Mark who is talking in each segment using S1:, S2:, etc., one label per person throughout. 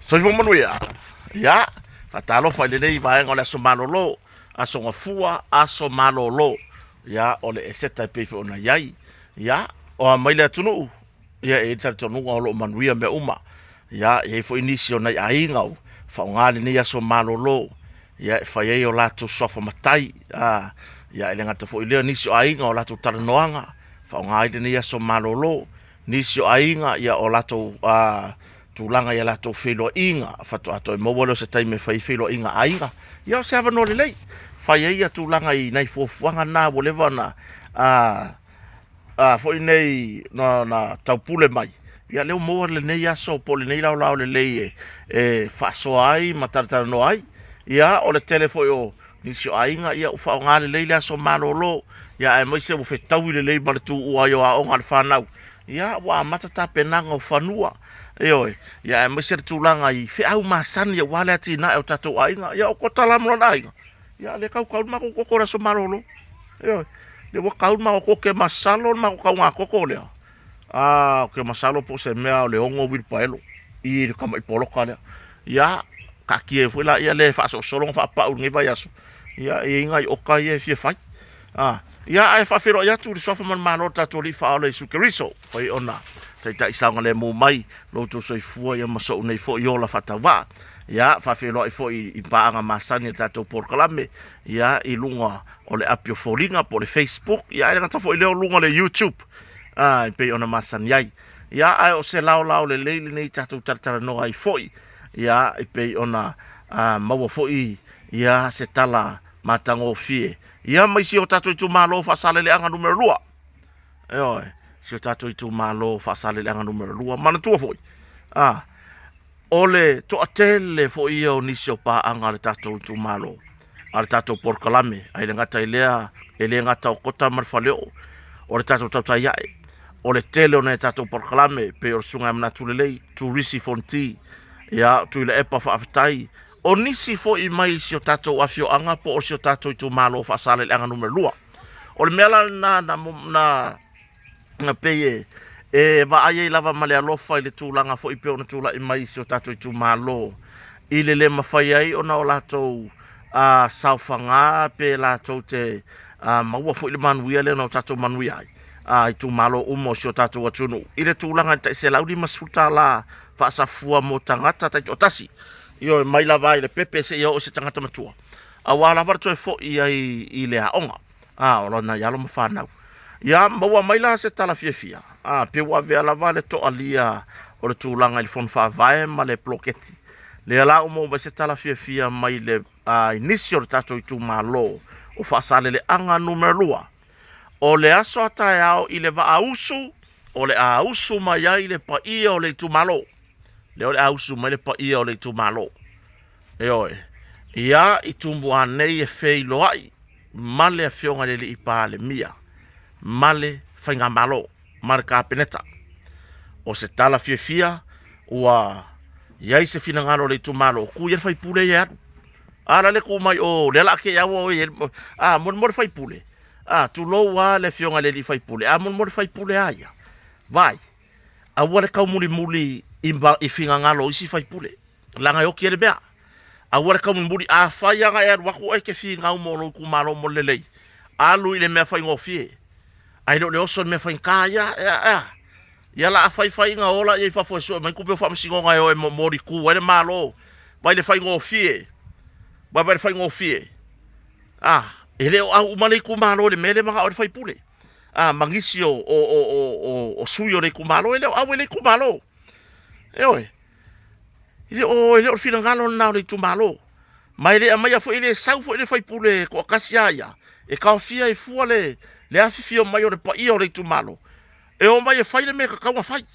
S1: Soifua manuia. Ia, faatalofa i lenei vaega o le aso malolo, aso gafua, aso malolo. Ia, o le eseta e pei foi ona i ai. Ia, o a mai le atunuu, ia e i ai le talitonuga o lo o manuia mea uma. Ia, e i ai foi nisi o nai aiga o faaaoga lenei aso malolo, ia e fai ai o latou suafa matai. A, ia e le gata foi i lea o nisi o aiga o latou talanoaga, faaaoga ai lenei aso malolo. Nisi o aiga, ia o latou tulaga i a latou feiloaiga, faatoa toe maua lea o se taimi e fai ai feiloaiga a aiga. Ia o se avanoa lelei, fai ai ia tulaga i nai fuafuaga na ua leva ona foi nei na taupule mai, ia lea ua maua lenei aso po o lenei laolao lelei e faasoa ai ma talatalanoa ai. Ia o le tele foi o nisi o aiga ia ua faaaoga lelei le aso malolo, ia aemaise ua fetaui lelei ma le tuua ai o aoga a le fanau, ia ua amata tapenaga o fanua, ioe, ia aemaise le tulaga i feau masani aua le atinae o tatou aiga. Ia o Kota la ma lona aiga, ia lea e kaukau le matou koko i le aso malolo. Ioe, lea ua kau le matou koko, ou te masalo o le matou kauga koko lea, ou te masalo po o se mea o le 6 uilipaelo i le tamai poloka lea. Ia, taatia ai foi laia lea e faasolosolo ona faapau i lenei vaiaso, ia e i ai nai oka ia e fia fai. Ia, ae faafeiloai atu i le suafa ma le Malo o le tatou Alii Faaola Iesu Keriso, ua ona taitai saogalemu mai lo outou soifua ia ma sou nei foi ola faatauvaa. Ia, faafeiloai foi i paaga masani a le tatou polokalame, ia, i luga o le api o foliga po o le Facebook, ia ae le gata foi i lea o luga o le YouTube, e pei ona masani ai. Ia, ae o se laolao lelei lenei tatou talatalanoa ai foi, ia, e pei ona maua foi ia se tala matagofie ia mai si o tatou itumalo Faasaleleaga numera 2. Ioe, si o tatou itumalo Faasaleleaga numera 2. Manatua foi, o le toatele foi ia o nisi o paaga a le tatou itumalo, a le tatou polokalame, ae le gata i lea, e le gata o Kota ma le Faleoo, o le tatou tautai ae, o le tele o nai tatou polokalame, pei o le Susuga ia Manatu Lelei, Turisi Fonti, ia, Tuilaepa Faafetai, o nisi foi mai si o tatou afioaga po o si o tatou itumalo Faasaleleaga numera 2. O le mea la lena na, na na pei e, e vaai ai lava ma le alofa i le tulaga foi pei ona tulai mai i si o tatou itumalo i le le mafai ai ona o latou saofaga pe latou te maua foi le manuia lea na o tatou manuia ai a itumalo uma o si o tatou atunuu i le tulaga i le tai $150 faasafua mo tagata taitoatasi. Ioe, mai lava i le pepe seia oo i se tagata matua, aua lava le toe foi ai i le aoga. A, o nai alo ma fanau. Ia, maua mai la se tala fiafia, a, pe ua avea lava le toalia o le tulaga i le fono faavae ma le poloketi. Lea la ua maua mai se tala fiafia mai le a, i nisi o le tatou itumalo o Faasaleleaga numera 2. O le aso a taeao i le Vaausu, o le a usu mai ai le paia o le itumalo. Lea o le a usu mai le paia o le itumalo. Ioe. Ia, i Tumua nei e feiloai ma le Afioga i le Alii Palemia ma le Faigamalo ma le Kapeneta. O se tala fiafia ua i ai se finagalo o le itumalo, tu ia le faipule ia e alu. A la le tu mai o lea la te aua oe a mo le faipule. A tulou a le Afioga i le Alii Faipule, a mo le faipule a ia. Vai, aua le taumulimuli i finagalo o isi faipule. Leaga e oti ai le mea. Aua le taumulimuli, afai lava na e alu atu oe e te finau mo lou itumalo mo le lelei, alu i le mea faigofie, ae le o le oso i le mea faigata. Ia, ea, ea. Ia la a fai fai na o la i fafo e sue mai tupe o faamasinoga e o e molitu ai le Malo, vai le faigofie, vai vai le faigofie. A, e le o au uma le itumalo i le mea lea e manao ai le faipule. A, ma nisi o sui o le itumalo, e le o au i le itumalo. Ioe. E le o le finagalo lena o le itumalo. Ma e le aumaia foi, e le sau foi le faipule e toatasi a ia, e taofia ai fua le afifio mai o le paia o le itumalo, e omai e fai le mea e tatau ona fai.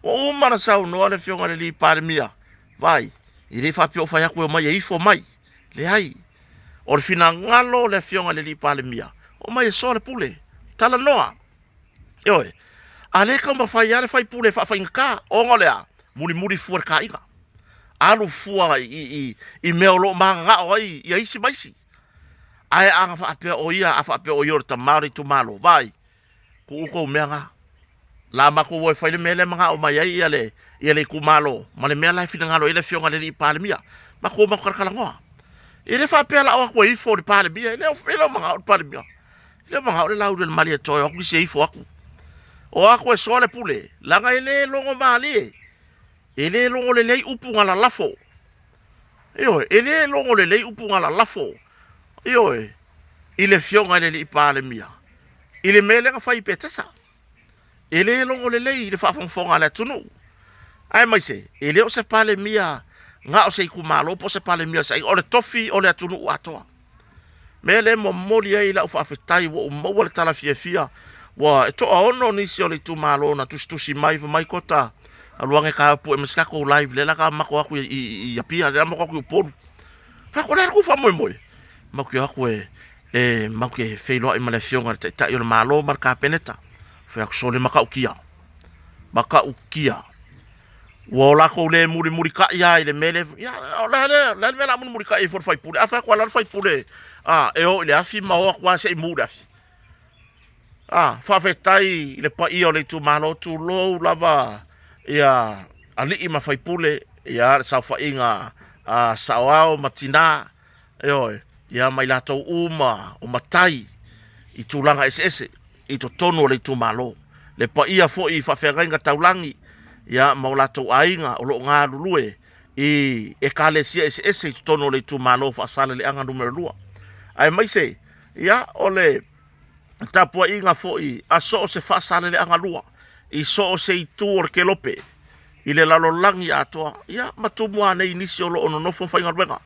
S1: Ua uma ona saunoa le Afioga i le alii Palemia, vaai, e le faapea o fai atu e omai e ifo mai, leai. O le finagalo o le Afioga i le alii Palemia, omai e soa le pule, talanoa. Ioe. A lea e taumafai lava le faipule e faafaigata, ona o le a? Mulimuli fua le taina. Alu fua i mea o lo o mananao ai ia isi ma isi. Ae a faapea o ia, a faapea o ia o le tama o le itumalo, vaai, tuu tou mea na. La matou o e fai le mea lea manao mai ai ia le ia le itumalo ma le mea la e finagalo i ai le afioga i le alii Palemia. Matou o matou talatalanoa. E le faapea la o atu e ifo le Palemia, e le e le o manao le Palemia. E le o manao le Laaulialemalietoa e o atu isi e ifo atu. O atu e soa le pule, leaga e le logo malie. E le logo lelei upu na lalafo. Ioe, e le logo lelei upu na lalafo. Ioe, i le afioga i le alii Palemia i le mea lea na fai i Petesa. E le logo lelei i le faafogafoga a le atunuu, aemaise e le o se Palemia na o se itumalo po o se Palemia o se aiga, o le tofi o le atunuu atoa. Mea lea e momoli ai lau faafetai ua ou maua le tala fiafia ua e toaono nisi o le itumalo na tusitusi mai fai mai Kota alu ane ta pue ma se tatou live lea la ta matou atu i Apia lea la matou atu i Upolu. Fai atu o le a le tou faamoemoe? Matou te o atu e e matou te feiloai ma le afioga i le Taitai o le Malo ma le Kapeneta. Fai atu sole matautia, matautia. Ua o latou le mulimulitai lava i le mea lea, ia o le a le mea o le a mulimulitai ai fua le faipule? A fai atu a la le faipule a e o i le afi ma o atu lava se i mu le afi. A faafetai i le paia o le itumalo, tulou lava ia alii ma faipule, ia le saofaiga a saoao ma tina, Ioe, ia ma i latou uma o matai i tulaga eseese i totonu o le itumalo. Le paia foi i faafeagaiga taulagi, ia ma o latou aiga o lo o galulue i ekalesia eseese i totonu o le itumalo o Faasaleleaga Nu.2. Aemaise, ia, o le tapuaiga foi a so o se Faasaleleaga 2 i so o se itu o le kelope i le lalolagi atoa, ia ma Tumua nei nisi o lo o nonofo ma faigaluega.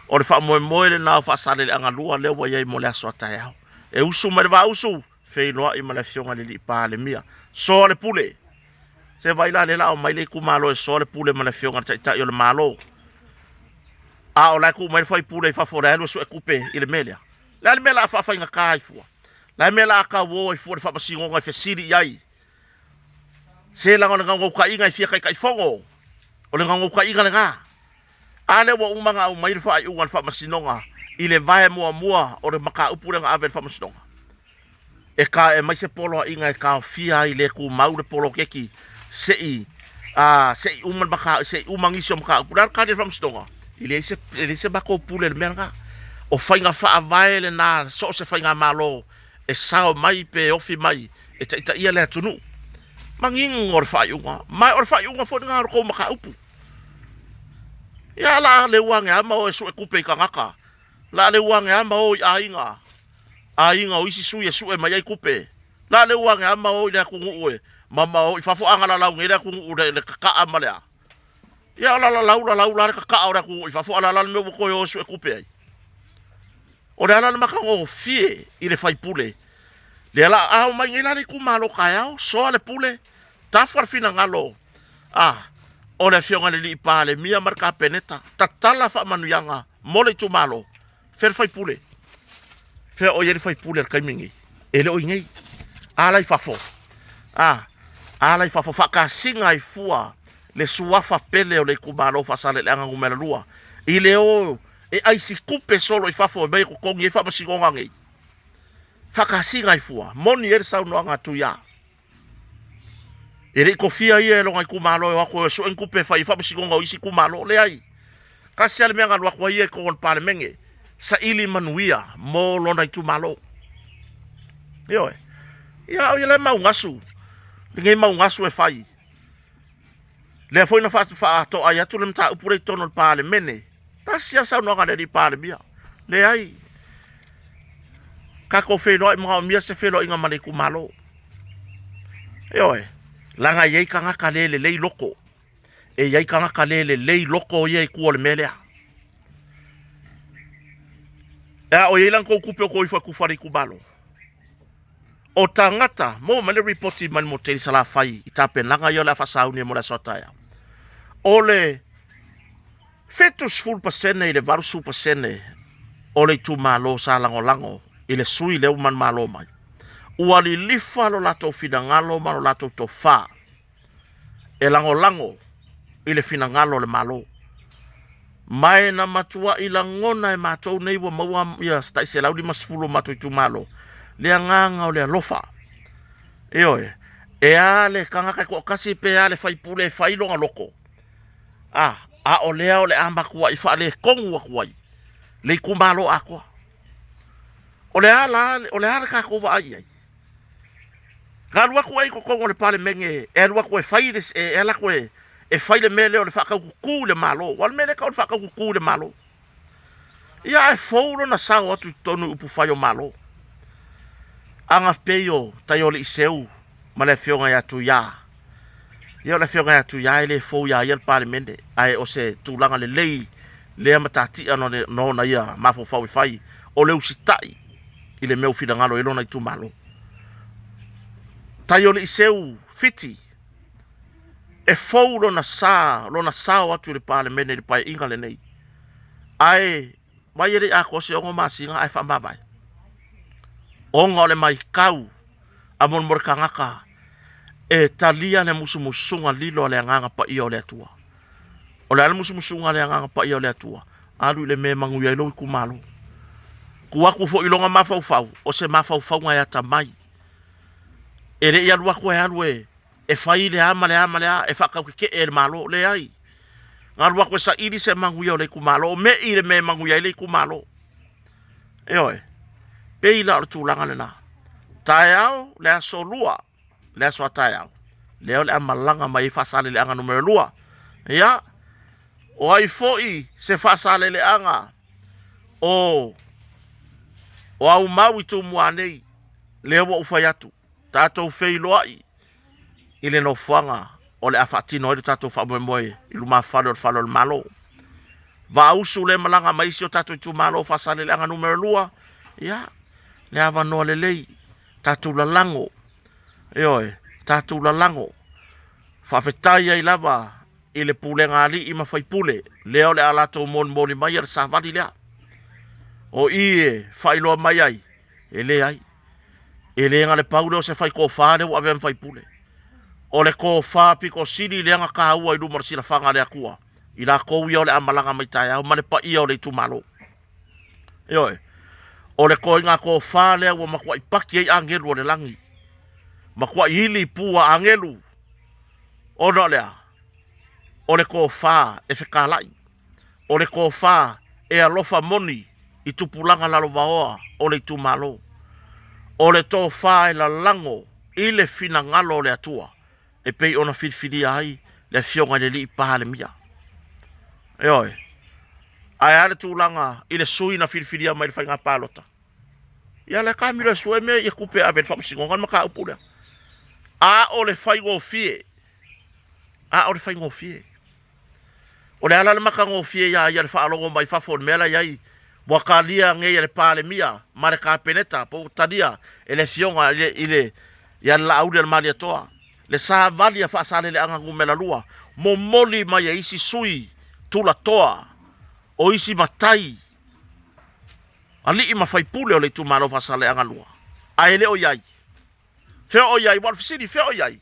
S1: O le faamoemoe lena o Faasaleleaga 2 lea ua i ai mo le aso a taeao. E usu mai le vausu, feiloai ma le afioga i le alii Palemia. Soa le pule. Se vai la lea la aumai le itumalo e soa le pule ma le afioga i le Taitai o le Malo. A o la e tuu mai le faipule i fafo o la e alu e sue tupe i le mea lea. Le a le mea la a faafaigata ai fua? Le a le mea la a tauo ai fua le faamasinoga e fesili i ai? Se leaga o le naunautaiga e fia taitaifono, o le naunautaiga lena. A lea ua uma ona aumai le faaiuga a le faamasinoga i le vae muamua o le mataupu lea na ave i le faamasinoga. E ka e aumai se poloaiga e taofia ai le tumau le poloketi se i se i uma le mata, se i uma nisi o mataupu. O le a le tali a le faamasinoga? E leai se, e leai se matou pule i le mea lena. O faiga faavae lena so o se faigamalo e sao mai pe ofi mai e taitaia le atunuu. Manino le faaiuga, ma o le faaiuga foi lena o le tou mataupu. Ia la leu ane lava ma o e sue tupe i tagata. La leu ane lava ma o i aiga, aiga o isi sui e sue mai ai tupe. La leu ane lava ma o i le atunuu e ma ma o i fafo a galalau nei le atunuu le, le kakaa ma le a. Ia o la lalau lalau la le kakaa o le atunuu i fafo a la la le mea ua toe o e sue tupe ai. O le ala le matagofie i le faipule. Lea la a omai nei la le itumalo taeao, soa le pule, tafa le finagalo a o le afioga i le alii Palemia ma le Kapeneta, tatala faamanuiaga mo le itumalo. Fea le faipule? Fea o i ai le faipule i le taimi nei? E le o i nei. A la i fafo. A, a la i fafo faatasiga ai fua le suafa pele o le itumalo Faasaleleaga numera 2 i le o e aisi tupe solo i fafo e mai e totogi ai faamasinoga nei. Faatasiga ai fua, moni ai le saunoaga a Tuia. E le i tofia ia e lona itumalo e o atu e sue ni tupe e fai ai faamasinoga o isi itumalo. Leai. Tasi lava le mea na alu atu ai ia i totonu o le Palemene, saili manuia mo lona itumalo. Ioe. Ia o ia la e maugasu, lenei maugasu e fai. Lea foi na faatoai atu le mataupu lea i totonu o le Palemene. Tasi lava saunoaga a le alii Palemia. Leai. Tatou feiloai manaomia se feiloaiga ma le itumalo. Ioe, leaga e i ai tagata le lelei loto. E i ai tagata le lelei loto ia i tua o le mea lea. E a o i ai la ni tou tupe o tou ifo e tufa i le itumalo? O tagata, maua mai le ripoti mai le moteli Salafai i tapenaga ia o le a faasauni ai mo le aso a taeao. O le 70% i le 80% o le itumalo sa lagolago i le sui lea ua manumalo mai, ua lilifa lo latou finagalo ma lo latou tofa e lagolago i le finagalo o le Malo. Ma e na matuai lagona e matou nei ua maua ia se tai 150 o matou itumalo le agaga o le alofa. Ioe, E a le tagata e toatasi pe a le faipule e fai lona loto, a, a o lea o le a matuai faaletonu atu ai le itumalo atoa. O le a la, o le a le tatou vaai i ai? Na alu atu ai i totonu o le Palemene e alu atu e fai le, e alu atu e, e fai le mea lea o le faataututu i le Malo. Aua o le mea lea e tau o le faataututu i le Malo. Ia ae fou lona sao atu i totonu i upufai o Malo. Aga pei o Taioliiseu ma le afioga ia Tuia. Ia o le afioga ia Tuia e le fou ia ia le Palemene, ae o se tulaga lelei lea matatia na ona ia mafaufau e fai, o le usitai i le mea ua finagalo i ai lona itumalo. Taioliiseu Fiti, e fou lona sa, lona sao atu i le Palemene i le Paeaiga lenei, ae mai e le i atoa se 6 masina ae faamavae, ona o le maitau a molemole tagata e talia le musumusuga lilo a le Agaga Paia o le Atua. O le a le musumusuga a le Agaga Paia o le Atua? Alu i le mea e manuia ai lou itumalo. Tuu atu foi i lona mafaufau, o se mafaufauga e atamai. E le i alu atu e alu e e fai le a ma le a ma le a, e faatautetee e le Malo. Leai. Na alu atu e saili se manuia o le itumalo, o me'i le mea e manuia ai le itumalo. Ioe. Pei la o le tulaga lena. Taeao le aso lua, le aso a taeao, lea o le a malaga mai ai Faasaleleaga numera 2. Ia, o ai foi se Faasaleleaga o o Aumau i Tumua nei, lea ua ou fai atu, tatou feiloai i le nofoaga o le a faatino ai le tatou faamoemoe i lumafale o le fale o le Malo. Vaausu le malaga mai isi o tatou itumalo o Faasaleleaga numera 2, ia, le avanoa lelei, tatou lalago, ioe, tatou lalago. Faafetai ai lava i le pulega alii ma faipule, lea o le a latou molimoli mai le savali lea. O i e faailoa mai ai, e leai, e le na le pau lea o se faitofa lea ua avea ma faipule. O le tofa pito sili lea na taua i luma o le silafaga a le Atua, i latou ia o le a malaga mai taeao ma le paia o le itumalo. Ioe, o le toaiga tofa lea ua matuai paki ai agelu o le lagi, matuai ili pu a agelu, ona o le a? O le tofa e fetalai, o le tofa e alofa moni i tupulaga lalovaoa o le itumalo, o le tofa e lalago i le finagalo o le Atua e pei ona filifilia ai le afioga i le Alii Palemia. Ioe. Ae a le tulaga i le sui na filifilia mai le faiga palota? Ia le kamilo e sue mea ia tupe e ave i le faamasinoga le mataupu lea. A o le faigofie, a o le faigofie. O le ala le matagofie iā ia le faalogo mai fafo o le mea la i ai, ua talia nei e le Palemia ma le Kapeneta, po ua talia e le Afioga i le, i le, ia le Laauli a le Malietoa, le savali a Faasaleleaga Numera 2, momoli mai e isi sui tulatoa o isi matai, alii ma faipule o le itumalo Faasaleleaga 2, ae le o i ai. Fea o i ai? Ua o le fesili, fea o i ai?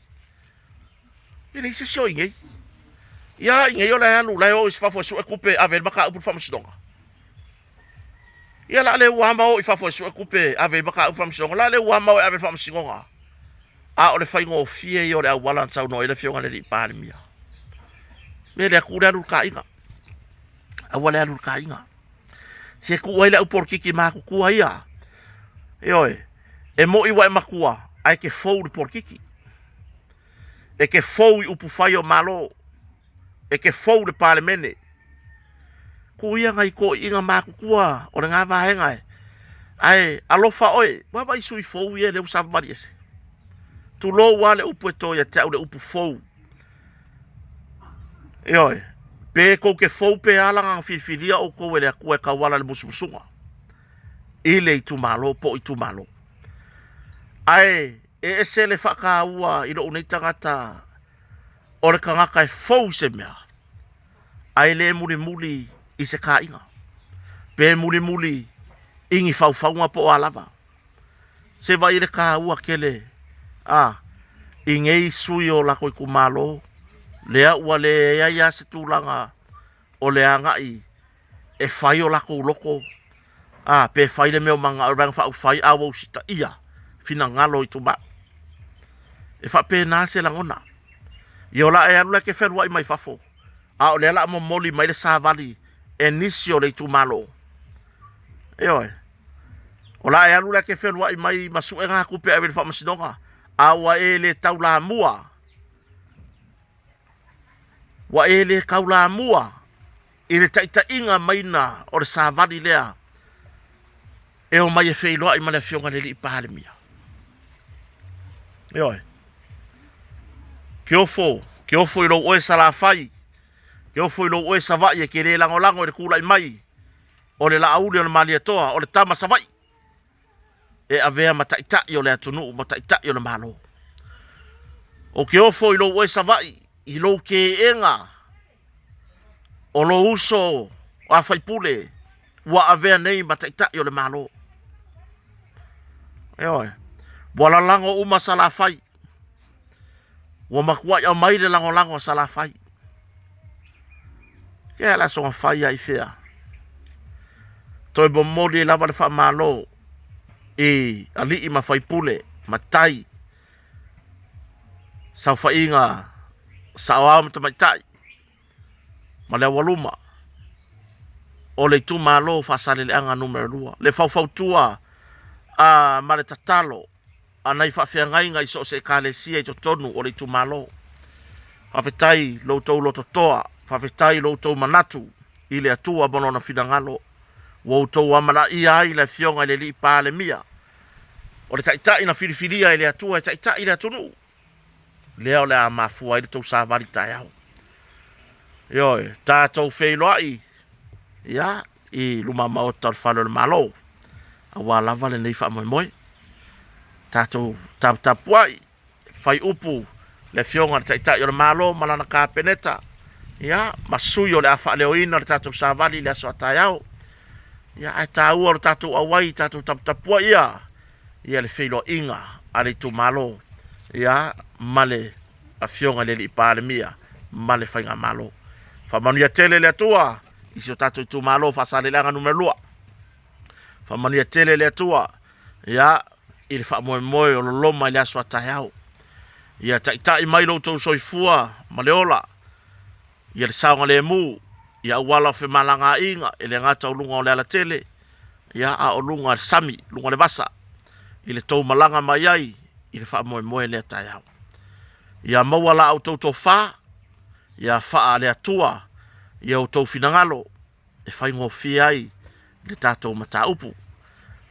S1: E leai se isi o i nei. Ia i nei o la e alu, la e o i fafo e sue tupe e ave ai le mataupu i le faamasinoga. Ia la le ua ma o i fafo e sue tupe e ave ai le mataupu i le faamasinoga. La le ua ma o e ave i le faamasinoga. A o le faigofie ia o le auala na saunoa ai le afioga i le alii Palemia. Me le atu le alu i le kaiga. Aua le alu i le kaiga. Se tuu ai le au polokiki matutua ia. Ioe, e moi ua e matua, ae te fou i le polokiki. E te fou i upufai o Malo. E te fou i le Palemene. Tuu ia nai toeaiina matutua o lena vaega e, ae alofa oe, vaavaai sui fou ia lea ua savavali ese. Tulou lava le upu e to ia te au le upu fou. Ioe, pe tou te fou pe a leaga na filifilia outou e le Atua e tauala i le musumusuga i le itumalo po o itumalo. Ae e ese le faataua i lou nei tagata o le tagata e fou i se mea, ae le mulimuli i se kaiga, pe mulimuli i ni faufauga po o a lava. Se vaai i le taua tele a i nei sui o latou itumalo, lea ua leai lava se tulaga o le agai e fai o latou loto, a pe fai le mea o manao i le Vaega Faaupufai, a ua usitaia finagalo o itumalo. E faapena se lagona. Ia o la e alu la e te fealuai mai fafo, a o lea la a momoli mai le savali e nisi o le itumalo. Ioe. O la e alu la e te fealuai mai ma suega tupe e ave i le faamasinoga, a ua e le taulamua, ua e le taulamua i le taitaiga maina o le savali lea e omai e feiloai ma le afioga i le alii Palemia. Ioe. Ke ofo, ke ofo i lou oe Salafai, ke ofo i lou oe Savaii e te le lagolago i le tulai mai o le Laauli o le Malietoa, o le tama Savaii e avea ma taitai o le atunuu ma taitai o le Malo. Ou te ofo i lou oe Savaii i lou teena o lou uso a faipule ua avea nei ma taitai o le Malo. Ioe, ua lalago uma Salafai, ua matuai aumai le lagolago a Salafai. Ia le aso fai ai fea. Toe momoli ai lava le faamalo i alii ma faipule, matai, saofaiga saoao ma tamaitai ma le aualuma o le itumalo o Faasaleleaga Nu.2, le faufautua a ma le tatalo a nai faafeagaiga i so o se ekalesia i totonu o le itumalo. Faafetai lo outou lototoa, faafetai lo outou manatu i le Atua ma Lona finagalo, ua outou amanaia ai le Afioga i le Alii Palemia, o le Taitai na filifilia e le Atua e taitai le atunuu, lea o le a mafua ai le tou savali taeao. Ioe, tatou feiloai ia i luma maota o le fale o le Malo, aua lava lenei faamoemoe. Tatou taputapuai, fai upu le afioga i le Taitai o le Malo ma lana Kapeneta, ia, ma sui o le a faaleoina le tatou savali i le aso a taeao. Ia, ae taua lo tatou auai, tatou taputapuai ia, ia le feiloaiga a le itumalo, ia, ma le afioga i le Alii Palemia ma le Faigamalo. Faamanuia tele le Atua i si o tatou itumalo Faasaleleaga Nu.2. Faamanuia tele le Atua ia i le faamoemoe o loloma i le aso a taeao. Ia taitai mai lo outou soifua ma le ola, ia le saogalemu, ia auala o femalagaaiga, e le gata o luga o le alatele, ia a o luga o le sami, luga o le vasa, i le tou malaga mai ai i le faamoemoe lea taeao. Ia maua la outou tofa, ia faa le Atua ia outou finagalo, e faigofie ai le tatou mataupu.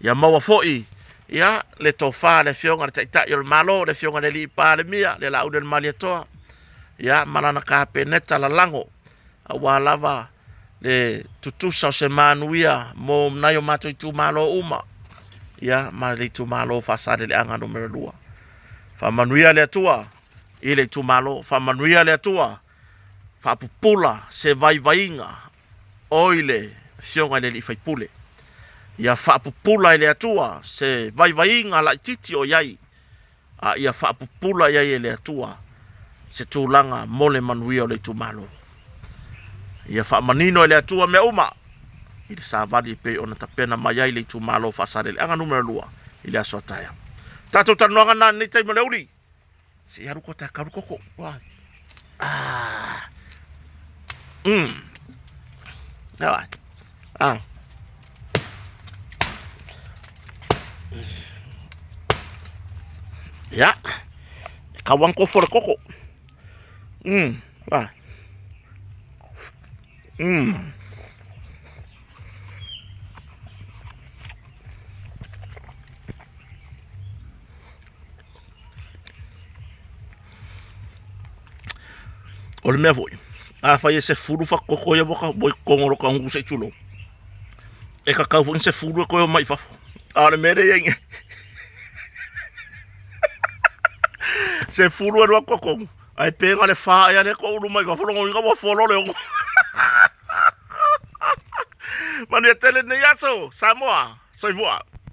S1: Ia maua foi ia le tofa a le Afioga i le Taitai o le Malo, le Afioga i le Alii Palemia, le Laauli o le Malietoa, ia ma lana Kapeneta lalago, aua lava le tutusa o se manuia mo nai o matou itumalo uma, ia ma le itumalo o Faasaleleaga Nu.2. Faamanuia le Atua i le itumalo, faamanuia le Atua faapupula se vaivaiga o i le Afioga i le Alii Faipule. Ia faapupula e le Atua se vaivaiga laitiiti o i ai, a ia faapupula i ai e le Atua se tulaga mo le manuia o le itumalo. Ia faamanino e le Atua mea uma i le savali e pei ona tapena mai ai le itumalo Faasaleleaga Nu.2 i le aso a taeao. Tatou talanoaga na nei taimi o le uli. Se i alu koa ta kalu koko. Ah. Vai. Ah. Ia. E kau ang kofo le koko. Vai. O le mea foi, afai e sefulu fakoko ia ua i totonu o lo ta nuu se i tulou, e tatau foi ona sefulu e toe omai i fafo. A o le mea lea e i ai nei, sefulu e alu atu totonu, ae pe na o le fa ea lea e toulu mai fafo, lona uiga ua folo le ono. Manuia tele lenei aso, Samoa, soifua.